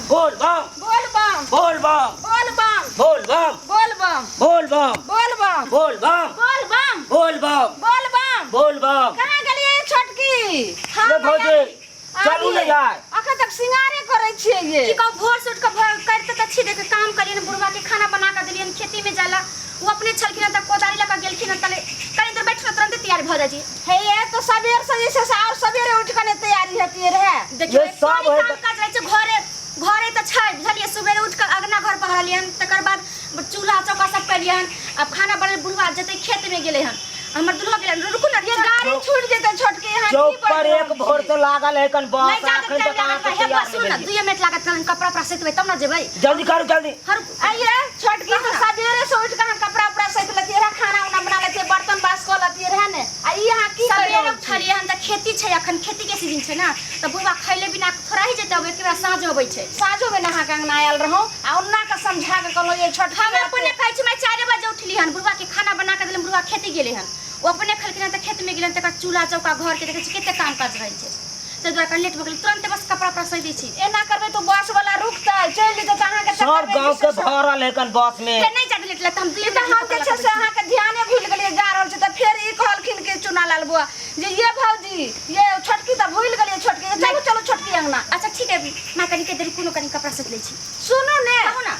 बोल बम। बोल बम। बोल बम। बोल बम। बोल बम। बोल बम। बोल बम। बोल बम। बोल बम। बोल बम। बोल बम। बोल बम। बोल बम। कहाँ गेलियै छोटकी? हाँ, ये भौजी चलू ने यार। अखन तक सिंगारे करै छियै ये। की कहू, भोर से उठ के करिते तऽ छी, देख काम करियन, बुढ़वा के खाना बना के देलियन, खेती में जाला ओ अपने छलखिन हन तऽ कोदारी लऽ के गेलखिन हन, तले कनी देर बैठल तुरंते तैयार भऽ जाइ छी। हे ये तो सबेर से जे छै से और सबेरे उठ के ने तैयारी हेतियै रहे। देखियौ, ये सब सारी है काम काज रहै छै, घरे घरे तऽ छै, बुझलियै? सुबेरे उठ के अगना घर बहरलियन, तकर बाद चूल्हा चौका सब कलियन, आब खाना बनल, बुढ़वा जेतै खेत में गेलै हन, हमर दुल्हा गेलै हन। रुकू ने। ये गाड़ी छूट जेतै छोटकी, यहाँ की चौक पर बजि एक रहल भोर छियै? से लागल है कन बस, नहीं जादे अखन टाइम तक अहाँ लागत के हे, तैयार बस सुनू नहि ने, भेलियै। 2 मिनट लागत, कनि कपड़ा उपड़ा सैतबै तब ने जेबै। जल्दी करू, जल्दी। हर आइए छोटकी, तो सवेरे से उठ के अहाँ कपड़ा उपड़ा सैत लेतियै रहे, खाना उना बना लेतियै, बर्तन बास कऽ लेतियै रहे ने, आ ई अहाँ की करि सबेरे रहल छी? उठलियै हन तऽ खेती छै, अखन खेती के सीजन छै ने, तऽ बुढ़वा खैले बिना थोड़ा ही जेतै, अब एक बेरा साँझ अबै छै। साँझोमे ने अहाँके अङ्गना आयल रहौं आ ओन्ना के समझा के कहलहुँ ये छोटकी, हम अपने कहै छी, मैं 4 बजे उठली हन, बुढ़वा के खाना बना के देलियन, बुढ़वा खेती गेलै हन, ओ अपने खेलखिन हन तऽ खेत में गेलन, तकर चूल्हा चौका घर के देखै छी कते काम काज रहै छै, ताहि दुआरे कनि लेट भऽ गेलै, तुरंते बस कपड़ा उपड़ा सहि दै छी। एना करबै तऽ बस वाला रुकतै, चलि जेतै तऽ अहाँके सब चक्करमे गांव जे के छै से- भरल है कन बस में। फेर नहि जादे लेट लगतै, हम ई 2 तऽ मिनट हम जे छै से अहाँके ध्याने भूलि गेलियै, जा रहल छी तऽ फेर ई कहलखिन कि चुनालाल बुआ जे ये भौजी ये छोटकी तऽ भूलि गेलियै, छोटकी चलू चलू छोटकी अङ्गना। अच्छा ठीक है माँ, कनि के देर कोनो कनि कपड़ा सैत लै छी। सुनू ने। कहू ना।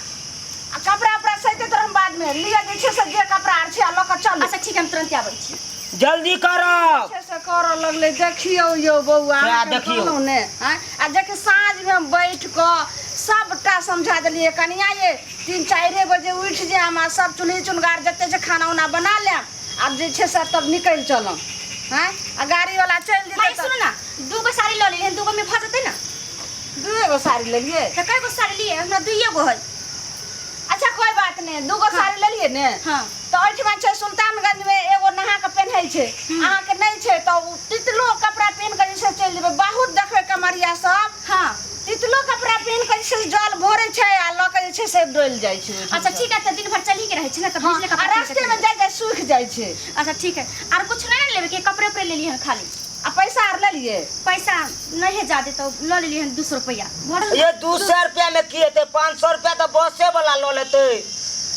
आ कपड़ा उपड़ा सैते तऽ हम बादमे लिअ, जे छै से जे कपड़ा आर छै आ लऽ कऽ चलू। अच्छा ठीक है, हम तुरंते आबै छी। जल्दी करब। छै से करऽ लगलै। देखियौ यौ बौआ, सएह अहाँके हम देखियौ। कहलहुँ ने आँय, आ जेकि साँझमे हम बैठ कऽ सबटा समझा देलियै, कनिया ये 3-4 बजे उठि जायब आ सब चूल्ही चुनगार जते छै खाना उना बना लेब, आब जे छै से तब निकलि चलब आँय, आ गाड़ीवला चलि माय जेतै। सुनू ना, 2 गो साड़ी लऽ लेलियै, 2 गो में भऽ जेतै ने? 2 गो साड़ी लेलियै? तऽ कए गो साड़ी लिए? हमरा 2 गो है। अच्छा कोई बात नहीं, 2 गो साड़ी लेलियै ने? हाँ। तऽ ओहिठमा छै सुल्तानगंज में एगो नहा के पेन्है छै, अहाँके नहि छै तऽ ओ तितलो कपड़ा पहिन कऽ जे छै चलि जेबै, बहुत देखबै कमरिया सब। हाँ। तितलो कपड़ा पहिन कऽ जे छै से जल भरै छै आ लऽ कऽ जे छै से डोलि जाइ छै ओहिठाम। अच्छा ठीक है, तऽ दिन भर चलही के रहै छै ने तऽ हाँ, भिजले आ कपड़ा पहिन के रास्ते में चलि जाइ जाइ सूखि जाइ छै। अच्छा ठीक है, आर कुछ नहीं ने लेबै के? कपड़े उपड़े लेलियै हन खाली। आ पैसा आर लेलियै? पैसा नहीं है ज्यादा, तो लऽ लेलियै हन 200 रुपया भरल। ये 200 रुपया में की हेतै? 500 रुपया तऽ बसे वाला लऽ लेतै।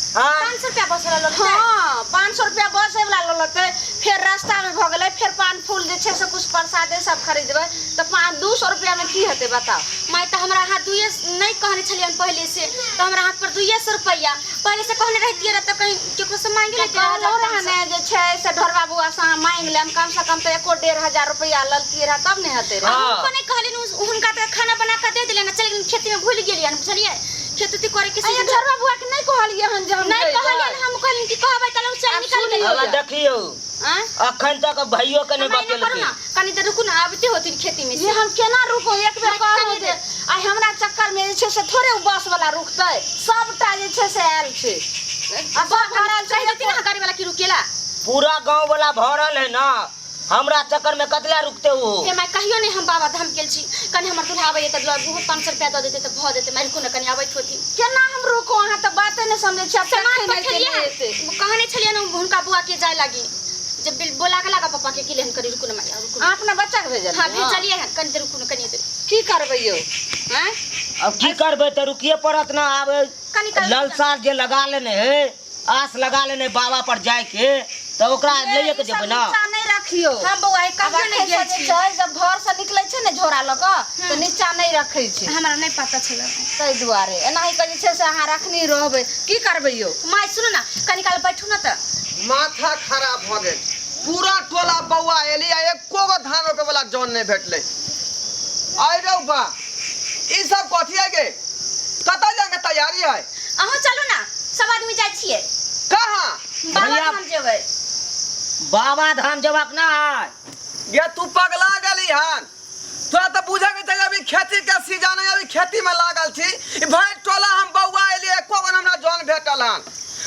हाँ। 500 रुपया बस वाला लऽ लेतै? हाँ, 500 रुपया बसे वाला लऽ लेतै, फेर रास्ता में भऽ गेलै, फेर पान फूल जे छै से कुछ प्रसादे सब खरीदबै तऽ 200 रुपया में की हेतै बताउ? माय, तऽ हमरा अहाँ दुइये नहीं कहने छलियै पहले से, तऽ हमरा हाथ पर 200 रुपया पहले से कहने रहितियै रह तऽ कहीं केकरो से मांगे लेते रह। कहलो रहे ने जे छै से ढोरबा बुआ से अहाँ मांगि लेम, कम से कम तऽ एको 1500 रुपया ललतियै रह तब ने हेतै रह। हाँ। हुनको नहि कहलियनि, हुनका तऽ खाना बना कऽ दे देलियनि, चलि गेलियनि खेती में, भूलि गेलियनि, बुझलियै? खेती उती करे के अइये सीजन। ढोरबा बुआ के नहि कहलियै हन जे हम नहि जइबै? कहलियनि, हम कहलियनि कि कहबै तऽ चल आब निकल सुनियौ। गेलियै। अब देखियौ, आँय? अखन तक भैयो के नहीं हमरा एना करू बतेलकै। ना, कनी देर रुकू ना, आबिते होथिन खेती में से। ये हम केना रुकू? एक बेर नहि, कहलहुँ कनी जे देर। आइ हमरा चक्कर में जे छै से थोड़े ओ बस वाला रुकतै, सबटा जे छै से आयल छै आ सब भरल छै। कहि देथिन अहाँ गाड़ी वाला की रुकेला? पूरा गांव वाला भरल है ना, हमरा चक्कर में कतला रुकते वो? हे my, कहियो नहीं हम बाबा धाम गेल छी, कनी हमर दूल्हा आबैए तऽ ओहो 500 रुपया दऽ देतै तऽ भऽ जेतै। माय, रुकू ने कनी, आबैत होथिन। केना हम रुकू? अहाँ तऽ बाते नहि समझै छी। आब सामान कखन एतै, पठेलियै नहि एतै? कहने छलियै ने हुनका बुआ के जाय लागी, जे बोला के लागा पापा के की लेहन करी। रुकू ने माय, रुकू ने। अहाँ अपना बच्चा के भेजलियै? हाँ, भेजलियै हन, कनी देर रुकू ने, कनी देर। की करबै यौ? आँय? अब की करबै तऽ रुकिए पड़त ना आब। कनी काल। ललसा जे लगा लेने है, आस लगा लेने बाबा पर जाय के, तऽ ओकरा लैए के ई सब जेबै ना। नीचा नहि रखियौ। हाँ बौआ, आब कहियो नहि एखन गेल से जे छी। छै जब घर से निकलै छै ने झोरा लऽ कऽ तऽ नीचा नहि रखै छै। हमरा नहि पता छलै। ताहि दुआरे एनाही के जे छै से अहाँ रखनी रहबै। की करबै यौ? माय, सुनू ना, कनी काल बैठू ना तऽ। माथा खराब भऽ गेल, पूरा टोला बौआ एली आ एको गो धान रोपे वाला जन नहि भेटलै। आइ रौ बा, ई सब कथी है गे? कतऽ जाके तैयारी है? अहूँ चलू ना, सब आदमी जाइ छियै। कहाँ? बाबा भैया- धाम जेबै। बाबा धाम जेबाक ना है। गे तू पगला गेली हन? तोरा तऽ बुझे के चाही, अभी खेती के सीजन है, अभी खेती में लागल छी। ई भरि टोला हम बौआ एलियै, एको गो हमरा जन भेटल हन।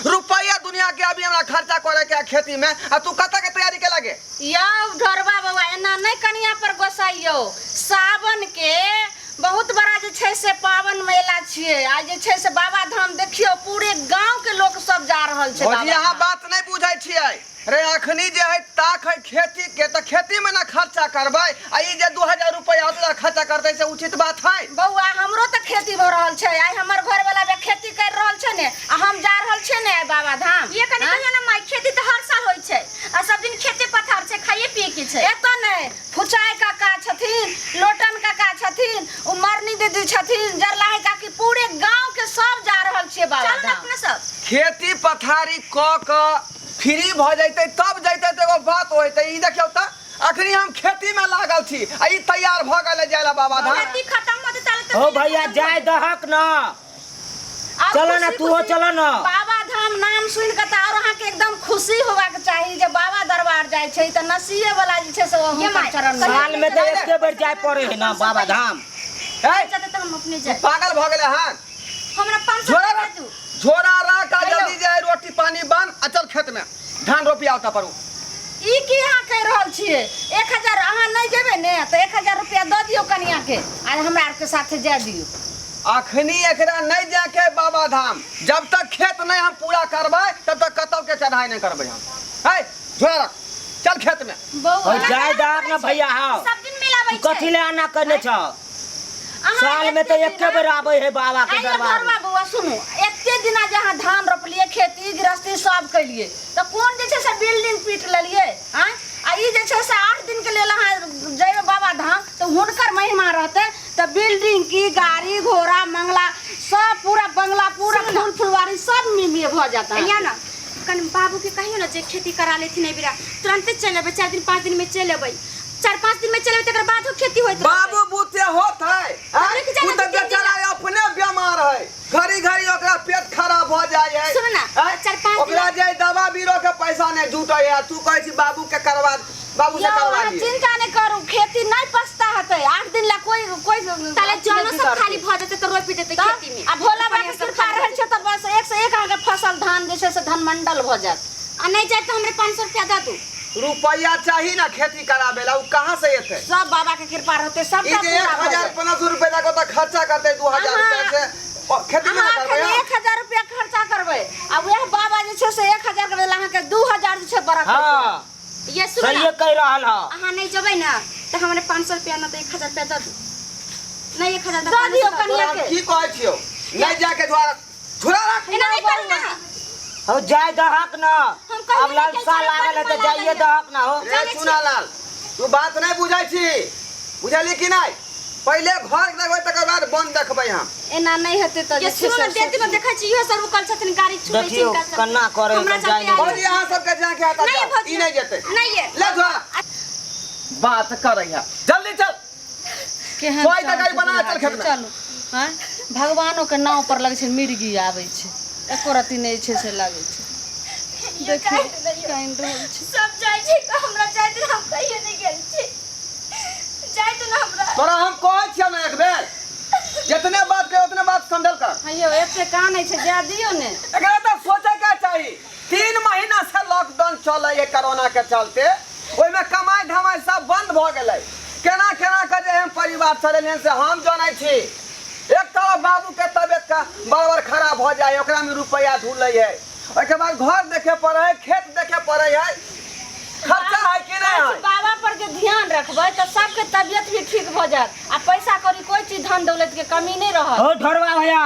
रुपैआ दुनिया के अभी हमरा खर्चा करे के है खेती में, आ तू कतऽ के तैयारी के लगे? यौ ढोरबा बौआ, एना नहि कनिया पर गोसाइयौ। सावन के बहुत बड़ा जे छै से पावन मेला छियै, आ जे छै से बाबा धाम देखियौ पूरे गांव के लोक सब जा रहल छै। भौजी, बाबा अहाँ धाम। बात नहि बुझै छियै रे। अखनी जे है ताक है खेती के, तऽ खेती में ना खर्चा करबै, आ ई जे 2000 रुपया होतै खर्चा करतै से उचित बात है? बौआ, हमरो तऽ खेती खेती भऽ रहल छै। आइ हमर घर वाला बे खेती कर रहल छै ने आ हम जा रहल छियै ने आइ बाबा धाम। ये कनि कहियो ना माय, खेती तऽ हर साल होइ छै आ सब दिन खेते पथार छै, खाइए पिए के छै। एतऽ नहि फुचाइ काका छथिन, लोटन काका छथिन, ओ मरनी दीदी छथिन, जरलाही काकी, पूरे गांव के सब जा रहल छियै बाबा चलू ने धाम। अपने सब। खेती पथारी कऽ कऽ फ्री भऽ जैतै तब जैतै तऽ एगो बात होइतै। ई देखियौ तऽ अखनी हम खेती में लागल छी आ ई तैयार भऽ गेलै जाय ला बाबा धाम। खेती खत्म होतै ताले तऽ हो भैया जाय दहक ना। आब चलो ना, खुशी तू हो खुशी चलो ना। बाबा धाम नाम सुनि कऽ तऽ और अहाँके एकदम खुशी होबाक चाही जे बाबा दरबार जाइ छै तऽ नसीहे वाला जे छै से ओ ये हुनकर माय, चरण में। साल में तऽ एके बेर जाय पड़े है ना बाबा धाम। है जाते तऽ हम अपने जाय। पागल भऽ गेलै हन। हमरा 500 झोरा रुपया रख, दू। झोरा रख आ जल्दी जाय रोटी पानी बन आ चल खेत में धान रोपी आवता परू। ई की अहाँ कहि रहल छियै? 1000 अहाँ नहि जेबै ने तऽ 1000 रुपया दऽ दियौ कनिया के आ हमरा आरके साथे जाय दियौ। अखनी एकरा नहीं जाके बाबा धाम, जब तक खेत नहीं हम पूरा करबै तब तक कतौ के चढ़ाई नहीं करबै हम। है झोरा रख चल खेत में। बौआ हो जाय दहक ना भैया। हाँ सब दिन मिलाबै तू छै। कथी ले आना करने छ? साल में तो एते एके बेर आबै है बाबा के आइयो दरबार में। घरवा बौआ सुनू, एते दिना जे अहाँ धान रोपलियै, खेती गृहस्थी सब केलियै तऽ कोन जे छै से बिल्डिंग पीट लेलियै? आँय, आ ई जे छै से 8 दिन के लेल अहाँ जइबै बाबा धाम तऽ हुनकर महिमा रहतै तऽ बिल्डिंग की गाड़ी घोड़ा मंगला सब पूरा बंगला पूरा फूल फुलवारी सब मिलिए भऽ जाता यहाँ ना कनि बाबू के कहियो ना जे खेती करा लेथिन एहि बेरा, तुरंते चलि अयबै, 4 दिन 5 दिन में चलि अयबै, 4-5 दिन में चलि अयबै तकर बादो खेती होइत रहतै। बाबू बुते होत है, आँय? रुकि जा उ ना, तऽ दू-तीन दिन बेचारा अपने बीमार है, घड़ी घड़ी ओकरा पेट खराब भऽ जाइ है। सुनू ना, आँय? 4-5 दिन ओकरा जे दवा बीरो के पैसा नहीं जुटै है, तू कहै छी बाबू के करवा, बाबू से यौ, करवा अहाँ दिए। चिंता नहीं करू, खेती नहीं पछता हतै, 8 दिन ला कोई कोई ताले जनो सब खाली भऽ जेतै तऽ रोपि देतै तब? खेती में। आ भोला बाबा के सब कृपा खाली रहै छै तऽ बस एक से एक अहाँके फसल धान जे छै से धनमंडल भऽ जायत। आ नहि जायत तऽ हमरे 500 रुपया दऽ दू। रुपया चाही ना खेती कराबे ला, उ कहाँ से एतै? सब बाबा के कृपा रहतै, ई सबटा जे पूरा एक भऽ हजार जायत। 1500 रुपया जाके ओतऽ खर्चा करतै 2000 रुपया से, ओ खेती में अहाँ करबै एखन हम। 1000 रुपया खर्चा करबै आ वएह बाबा जे छै से 1000 के बदला अहाँके 2000 जे छै बरकत। हाँ ये सुनू ना, सहिए कहि रहल ह। अहाँ नहीं जेबै ना तऽ हमरे 500 रुपया ना तऽ 1000 रुपया दऽ दू। नहीं 1000 दऽ दऽ दियौ 500 कनिया तोरा के। की कहै छियौ, नहीं जाके झोरा झोरा रख। एना नहीं करू ना। हो जाय दहक ना, हम कहियो अब नहि लालसा गेल लागल है छलहुँ, तऽ बड़ जाइए मन दहक ना हो। रे जानै छियै। चुनालाल, तू बात नहीं बुझै छी, बुझली कि नहीं? पहिले घर देखबै तकर बाद वन देखबै हम। एना नहीं हेतै तऽ ये जे छै सुनू ना, से दे दिन देखै छी इहो सब रुकल छथिन, गाड़ी छुटै छै देखियौ हिनका सब। कन्ना करै हमरा तऽ जाय चलते नहि आयल। भौजी अहाँ सबके जाके आता नहीं जाओ, भौजी। ई नहीं जेतै। नहीं ये। ले झोरा। बात करै है, जल्दी चल। केहन कोई तऽ गाड़ी बना शान्त चल खेत में। चलू। आँय, भगवानो के नाव पर लगै छै मिर्गी आबै छै, एको रत्ती नहि छै से लगै छै। देखियौ कानि रहल छै। सब जाइ छै तऽ हमरा जाइ दिन हम कहियो नहि गेल छी, जाइ दू ना हमरा। तोरा हम कहै छियौ ने एक बेर, जितने बात कहे उतने बात समझल कर। हयौ एते कानै छै, जाय दियौ ने। एकरा तऽ सोचे के चाही, 3 महीना से लॉकडाउन चलै है कोरोना के चलते, ओहिमे कमाई धमाई सब बंद भऽ गेलै। केना केना के जे हम परिवार चलेलियन से हम जानै छी। एक तरफ बाबू के तबियत का बराबर खराब भऽ जाइ है, ओकरा में रुपया ढूलै है, ओहिके बाद घर देखे पड़ै है, खेत देखे पड़ै है, खर्चा है कि नहीं है? बाबा पर जे ध्यान रखबै तऽ सबके तबियत भी ठीक भऽ जायत आ पैसा कौड़ी कोई चीज धन दौलत के कमी नहीं रहत। हो ढोरवा भैया,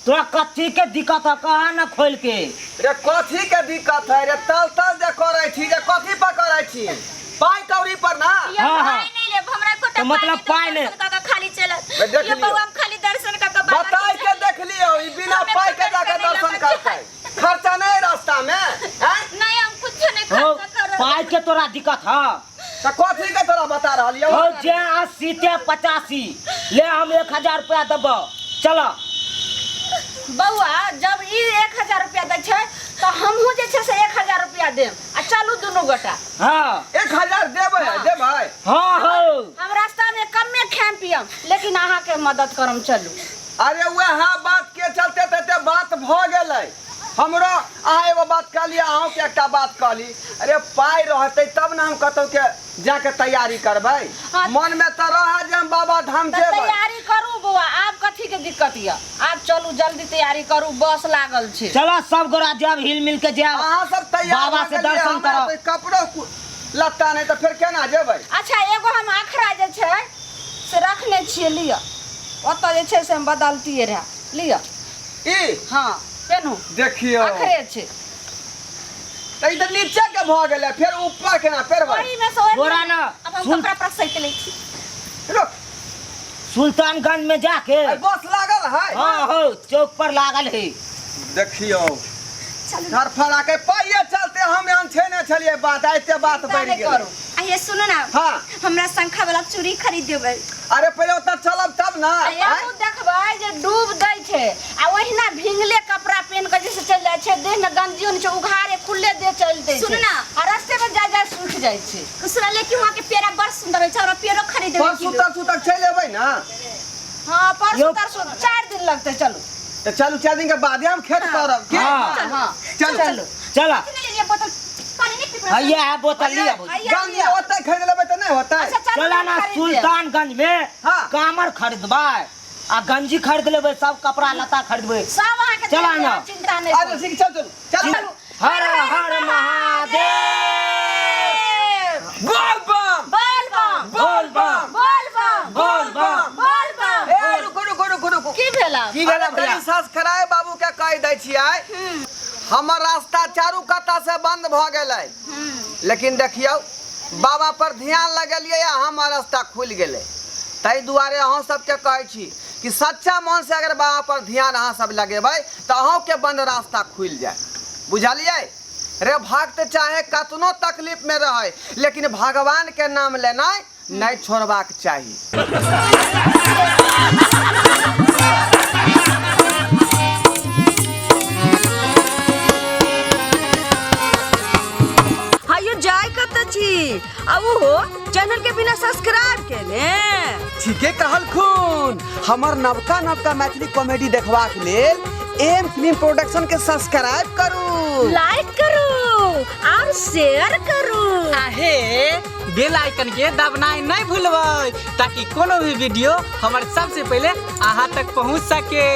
तोरा कथी के दिक्कत है कहा ना खोल के? रे कथी के दिक्कत है रे, तल तल जे करै छी, जे कथी पर करै छी, पाई कौड़ी पर ना। ये हाँ, हाँ। पाई नहीं लेब, हमरा एकोटा तऽ मतलब पाई पाई नहीं, नहि। दर्शन कऽ कऽ खाली चलत। बे देख ये लियौ। बौआ हम खाली दर्शन कऽ कऽ बाबा के बताइ के देख लियौ, ई बिना हमे पाई के पकड़ जाके के नहीं दर्शन लऽ करतै, खर्चा नहीं रास्ता में, हैं? नहीं हम कुछो नहीं हो खर्चा करब। पाई के तोरा दिक्कत है तऽ कथी के तोरा बता रहल यौ? हो जे 80 ते 85 ले, हम 1000 रुपया देबो, चल। बौआ जब ई 1000 रुपया दै छै तऽ हमहूँ जे छै से 1000 रुपया देब आ चलू दुनू गोटा। हाँ 1000 देबै? देबै? हाँ हो। हम रास्ता में कमे खायम पियम लेकिन अहाँके मदद करम, चलू। अरे वएह बात के चलते तऽ एते बात भऽ गेलै हमरो। अहाँ एगो बात कहलियै, अहूँके एकटा बात कहली। अरे पाइ रहतै तब ने हम कतौ के जाके तैयारी करबै। हाँ। मन में तऽ रहै जे हम बाबा धाम तऽ जेबै। तैयारी करू बौआ, आब कथी के दिक्कत यऽ, आब चलू जल्दी तैयारी करू, बस लागल छै। चलो सब गोरा जाब, हिल मिल के जाब, अहाँ सब तैयार बाबा भऽ से गेलियै, दर्शन हमरा करब। तऽ कपड़ो लत्ता नहि तऽ फेर केना जेबै? अच्छा एगो हम अखरा जे छै से रखने छियै, लिअ। ओतऽ जे छै से हम बदलतियै रहए। लिअ। ई हँ, पेनहु। देखियौ, अखरे छै। तऽ ई तऽ नीचे के भऽ गेलै, फेर ऊपर केना पेरबै? ओहिमे से ओहि तोरा ना अब हम सुन कपड़ा पर सैत लै छी। रुक। सुल्तानगंज में जाके आई बस लागल है? हाँ हो, चौक पर लागल है। देखियौ, चलू। धरफड़ा के पाइये चलते हम यहाँ छेने छलियै बात, आइते बात चिंता बढ़ि नहि गेलै। करू। आ ये सुनू ना। हाँ। हमरा शंखा वाला चूड़ी खरीद देबै। अरे पहिले ओतऽ चलब तब ना। आ एहू देखबै जे डूब दै छै आ ओहिना भींगले कपड़ा पहिन कऽ जैसे चलि जाइ छै, देह में गंजियो नहि छै, उघारे खुल्ले देह चलि दै सुनू छै ना। आ रस्ते में जाय जाय सुखि जाइ छै। सुनलियै कि वहाँ के पेड़ा बड़ सुंदर होइ छै, हमरा पेड़ो खरीद देबै। परसू तरसू तक चलि एबै ना? हँ, परसू यौ। तरसू 4 दिन लगतै। चलू तऽ चलू, 4 दिन के बादे हम खेत करब की? हाँ। हँ, चलू। चलू। चला। कथी ले लियै बोतल? पानी नहि पीबै? हैया है बोतल, लिया बोतल। हैया गंजी लिअ। ओतै खरीद लेबै तऽ नहि होतै? अच्छा, चलू, चला ना। खरीद लेब। सुल्तानगंज में हाँ। कामर खरीदबै आ गंजी खरीद लेबै, सब कपड़ा लत्ता खरीदबै। सब अहाँके चला दे देब, ना। चिंता नहि अच्छा करू। ठीक, चल चल चल। चलू। हर हर महादेव। बोल बम। बोल बम। बोल बम। बोल बम। बोल बम। बोल बम। ए रुकू रुकू रुकू रुकू। की भेल आब? की भेलै भैया? कनि सब्सक्राइब बाबू के कहि दै छियै, हमर रास्ता चारू कत्ता से बंद भऽ गेलै, लेकिन देखियौ बाबा पर ध्यान लगेलियै आ हमर रास्ता खुलि गेलै। ताहि दुआरे अहाँ सबके कहै छी कि सच्चा मन से अगर बाबा पर ध्यान अहाँ सब लगेबै तऽ अहूँके बंद रास्ता खुलि जायत। बुझलियै रे भक्त, चाहे कतनो तकलीफ में रहै लेकिन भगवान के नाम लेनाइ नहीं छोड़बाक चाही। हायो जाय कतऽ छी आ ओहो चैनल के बिना सब्सक्राइब केने? ठीके कहलखुन। हमर नवका नवका मैथिली कॉमेडी देखबाक लेल एम फिल्म प्रोडक्शन के सब्सक्राइब करू, लाइक करू और शेयर करू। आहे बेल आइकन के दबनाइ नहीं भूलबै ताकि कोनो भी वीडियो हमर सबसे पहले अहाँ तक पहुँच सके।